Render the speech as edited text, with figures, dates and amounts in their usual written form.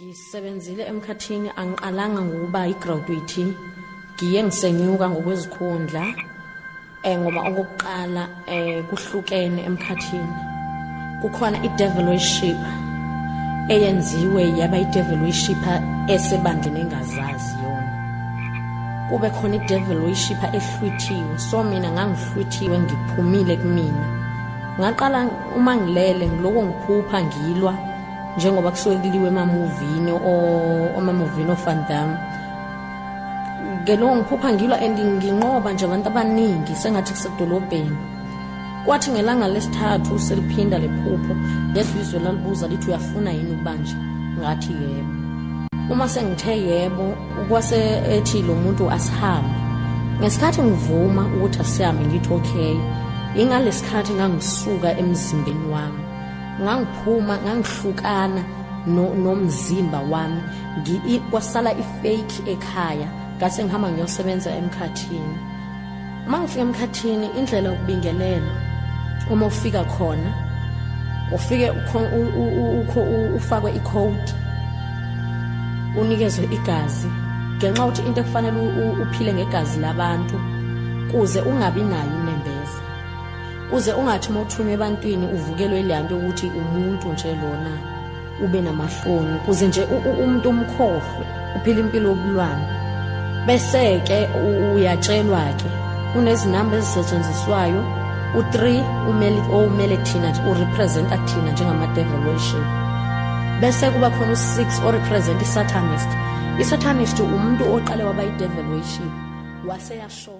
Ngisebenzile emkhathini, angiqalanga ngokuba i-graduate, ngiye ngisenyuka ngokwezikhundla ngoba okokuqala kuhlukene emkhathini. Kukhona i-devil worship eyenziwe yaba i-devil worship esebandleni engazazi yona, kube khona i-devil worship ehlwithiwe. So mina ngangihlwithiwe, ngiphumile kumina. Ngaqala uma ngilele ngiloko ngiphupha ngilwa, njengoba kusuke kuliwe emamuvini omamuvini oVan Damme. Ngeloko ngiphupha ngilwa and nginqoba nje abantu abaningi sengathi kusedolobheni. Kwathi ngelanga lesithathu seliphinda lephupho, ngezwa izwe lalibuza lithi uyafuna yini ukubanje? Ngathi yebo. Uma sengithe yebo, kwase ethi lo muntu asihambe. Ngesikhathi ngivuma ukuthi asihambe, ngithi okay. Ingalesikhathi ngangisuka emzimbeni wami, ngangiphuma, ngangihlukana nomzimba wami, kwasala i-fake ekhaya. Ngase ngihamba ngiyosebenza emkhathini. Uma ngifika emkhathini, indlela yokubingelelwa, uma ufika khona ufike ufakwe i-code, unikezwe igazi, ngenxa yokuthi into ekufanele uphile ngegazi labantu kuze ungabi nayo unembeza, kuze ungathi uma uthunywa ebantwini uvukelwe ile nto yokuthi umuntu nje lona, ube namahloni, kuze nje umuntu umkhohlwe, uphile impilo yobulwane. Bese-ke uyatshelwa-ke kunezinamba ezisetshenziswayo. U-3 umele owumele thina, u-representa thina njengama-devil worship. Bese kuba khona u-6 o-represent i-satanist. I-satanist umuntu oqale waba i-devil worship waseyashona.